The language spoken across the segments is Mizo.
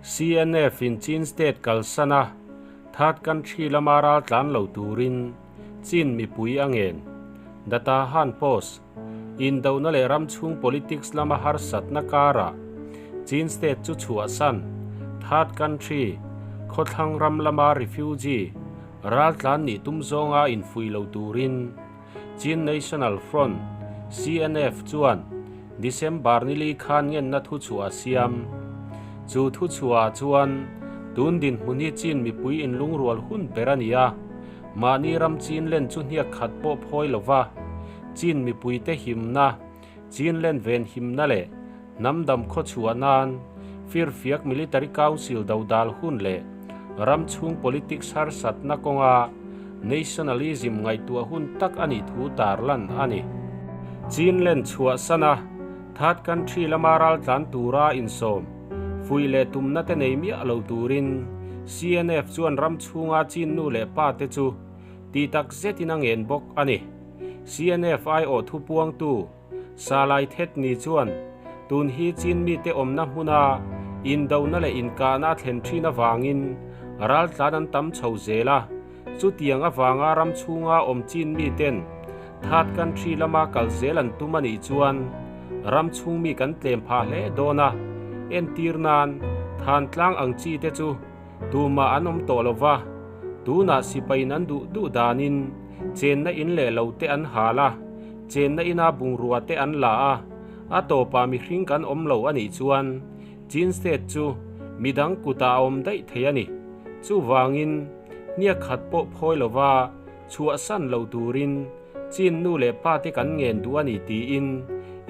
CNF in Chin State kalsan a, third country lama ral tlan lo turin Chin mipui a ngen. The Tahan Post, Indona leh ram chhung politics lama harsatna karah Chin State chu chhuahsan, third country, khawthlang ram lama refugee ral tlan nih tum zawnga infuih lo turin Chin National Front, CNF, chuan December nili khan ngenna thuchhuah a siam. Chu thuchhuahah chuan tun dinhmun hi Chin mipui inlungrual hun ber a ni a, mahni ram Chin len chu hniak khat pawh phawi lova Chin mipuite himna, Chin len ven himna leh hnam dam khawchhuah nan Firfiak Military Council dodal hun leh ram chhung politics harsatna kawnga nationalism ngaihtuah hun tak a nih thu tarlan a ni. Chin len chhuahsan a, third country lama raltlan tura insawm fuih leh tumna te nei miah lo turin CNF chuan ram chhunga Chin nu leh pa te chu tih tak zetin a ngen bawk a ni. CNF aiawh thupuangtu Salai Thetni chuan tun hi Chin mite awmna hmuna indona leh inkahna a thlen thin avangin raltlan an tam chho zel a, chutiang avanga ram chhunga awm Chin miten third country lama kal zel an tum a nih chuan ram chhung mi kan tlem phah hle dawn a, entir nan Thantlang ang chi te chu tumah an awm tawh lova, tunah sipaiin an duh duh danin chenna in leh lo te an hal a, chenna ina bungrua te an la a, a tawpah mihring kan awm lo a nih chuan Chin State chu midang kutah a awm daih thei a ni. Chuvangin, hniak khat pawh phawi lova chhuahsan lo turin Chin nu leh pa te kan ngen duh a ni tiin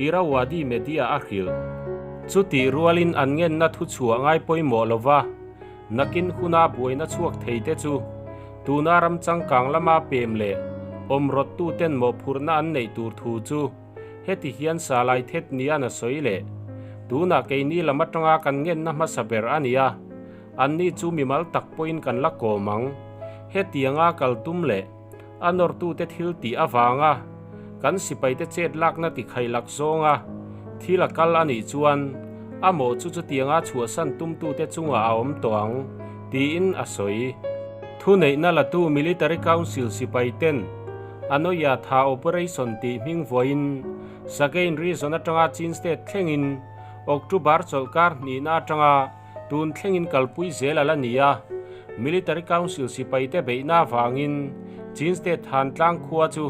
Irrawaddy Media a hrilh. Chutih rualin an ngenna thuchhuah ngai pawimawh lova nakin huna buaina chhuak thei te chu tuna ram changkang lama pem leh awmrawttu ten mawhphurhna an neih tur thu chu heti hian Salai Thet nian a sawi leh. Tunah keini lam atanga kan ngenna hmasa ber a ni a, anni chu mimal tak pawhin kan la kawm ang. Hetianga kal tum leh A nawrtute thil tih avanga kan sipaite chet lakna ti khailak zawnga thil a kal a nih chuan a mawh chu chutianga chhuahsan tumtute chungah a awm tawh ang, tiin a sawi. Thuneihna latu Military Council sipaiten Anoia Tha Operation tih hming vuahin Sagain Region atanga Chin State thlengin October chawlhkar hnihna atanga Tun thlengin kalpui zel a la ni a, Military Council sipaite beihna avangin Chin State Thantlang khua chu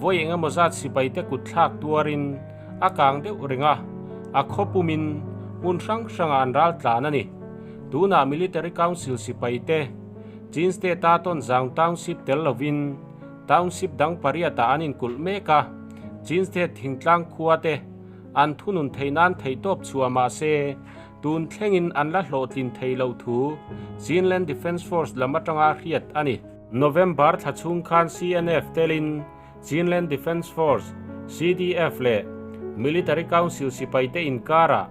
vawi eng emaw zat sipaite kut thlak tuarin a kang deuh reng a, a khaw pumin hmun hrang hrangah an ral tlan a ni. Tunah Military Council sipaite Chin State-a Tonzang Township tel lovin Township dang pariatah an inkulh mek a, Chin State thingtlang khuate an thunun theih nan theihtawp chhuah mah se, Tun thlengin an la hlawhtlin thei lo thu Chinland Defence Force lam atanga hriat a ni. November thla chhung khan CNF telin Chinland Defence Force, CDF, leh Military Council sipaite inkarah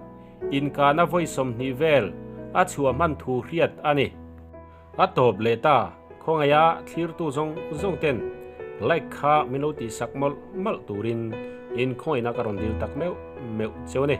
inkahna vawi 20 vel a chhuah hman thu hriat a ni. A tawp leh ta, khawngaiha thlirtu zawng zawng ten like kha min lo tihsak mawlh mawlh turin in khawngaihna ka rawn dil tak meuh meuh cheu a ni.